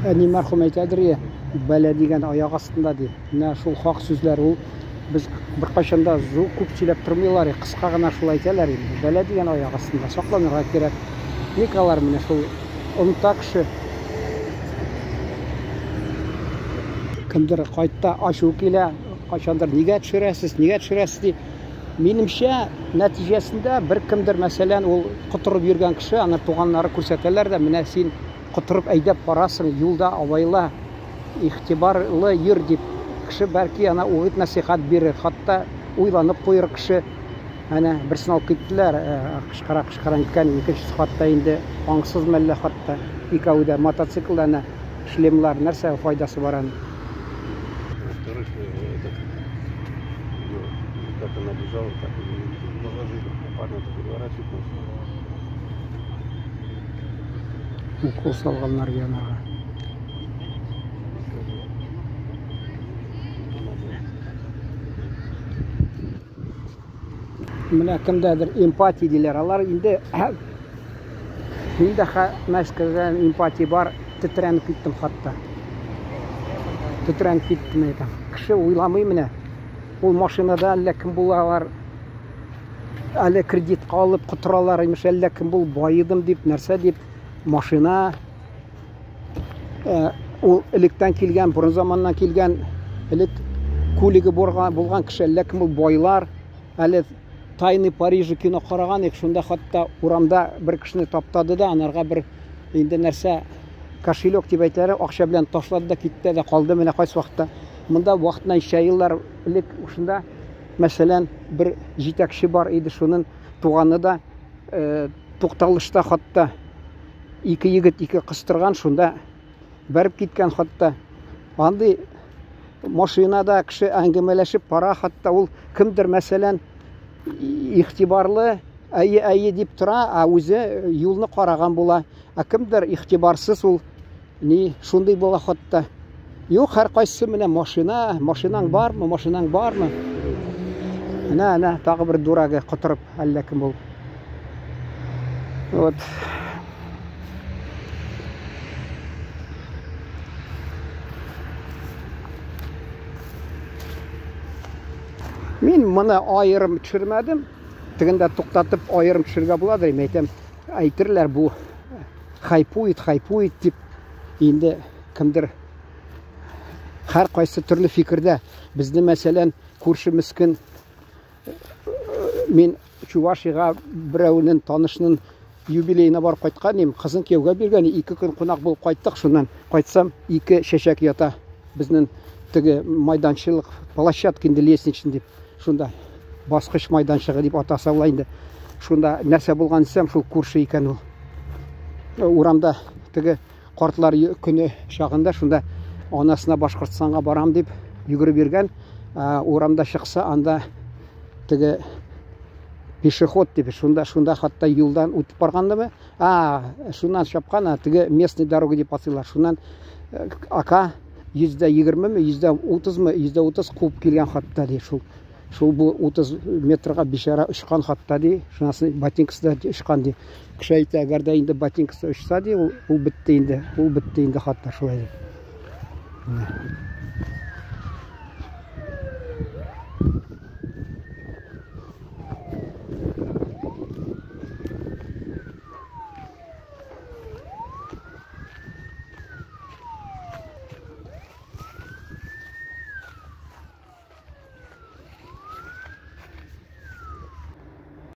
Әни мәрхүм әйтәдер е, бәла дигән аяк астында ди. Менә шул хак сүзләр ул. Без беркайчан да зу күп сөйләп тормыйлар, кыска гына шул әйтәләр инде. Бәла дигән аяк астында, сакланырга кирәк. Ник алар менә шул оныта кеше. Кемдер кайтта ачу килә, кайчандыр нигә төшерәсез, нигә төшерәсез ди. Минемчә, нәтиҗәсендә бер кемдер, мәсәлән, ул котырып йөргән кеше, аны туганнары күрсәтәләр дә, менә син котырып әйдәп барасың, юлда абайла, игътибарлы йөр дип, кеше бәлки ана үгет-нәсыйхәт бирер, хатта уйланып куер кеше. Әнә, берсен алып киттеләр, кычкыра-кычкыра ниткән, икенчесе хатта инде аңсыз мәллә хатта, икәве дә мотоциклда әнә шлемлар, нәрсә файдасы бар аның? Во-вторых, этот, ее, как она бежала, так и положили. Парня переворачивать начали. Укол салганнар янага. Менә кемдәдер эмпатия диләр. Алар инде мин дә Мәскәүдән эмпатия бар, тетрәнеп киттем хатта. Тетрәнеп киттем әйтәм. Кеше уйламый менә. Ул машинада әллә кем булалар. Әле кредитка алып котыралар, имеш, әллә кем бул, баедым дип, нәрсә дип, машина ул электән килгән, борын заманнан килгән, элек күлеге булган кеше, әллә кем ул байлар. Әле Тайны Парижа кино караган идек, шунда хатта урамда бер кешене таптады да, анарга бер инде нәрсә кошелек дип әйтәләр, акча белән ташлады да китте дә калды. Менә кайсы вакытта. Монда вакытыннан ничә еллар элек шунда, мәсәлән, бер җитәкче бар иде, шунын туганы да тукталышта хатта ике егет, ике кыз торган, шунда бәреп киткән хатта. Андый машинада кеше әңгәмәләшеп бара, хатта ул кемдер, мәсәлән, игътибарлы, әйе, әйе дип тора, ә үзе юлны караган була. Ә кемдер игътибарсыз, ул ни шундый була хатта. Юк, һәр кайсысы менә машина, машинаң бармы, машинаң бармы? Менә, әнә, тагы бер дурагы котырып, әллә кем булып. Вот. Мин моны аерым төшермәдем. Тегендә туктатып аерым төшерергә буладыр, мин әйтәм, әйтерләр бу хайпует, хайпует дип. Инде кемдер һәр кайсы төрле фикердә. Безне, мәсәлән, күрше мескен мин Чувашиягә берәүнең танышның юбилеена барып кайткан идем. Кызын кияүгә биргән, 2 көн кунак булып кайттык. Шуннан кайтсам, 2 чәчәк ята безнең теге майданчылык площадка инде лестничный дип. Шунда баскыч майданчыгы дип атаса була инде. Шунда нәрсә булган дисәм, шул күрше икән ул. Урамда теге картлар көне чагында шунда анасына Башкортстанга барам дип йөгереп йөргән. Урамда чыкса, анда теге пешеход дип, шунда хатта юлдан үтеп баргандымы? Шуннан чапкан, теге местный дорога дип атыйлар. Шуннан ака 120-ме, 130-мы, 130 куып килгән хатта ди шул. Шул бу 30 метрга бичара очкан хатта ди, шунасы ботинкасы да очкан ди. Кеше әйтә, әгәр дә инде ботинкасы очса ди, ул бетте инде, ул бетте инде хатта шулай ди.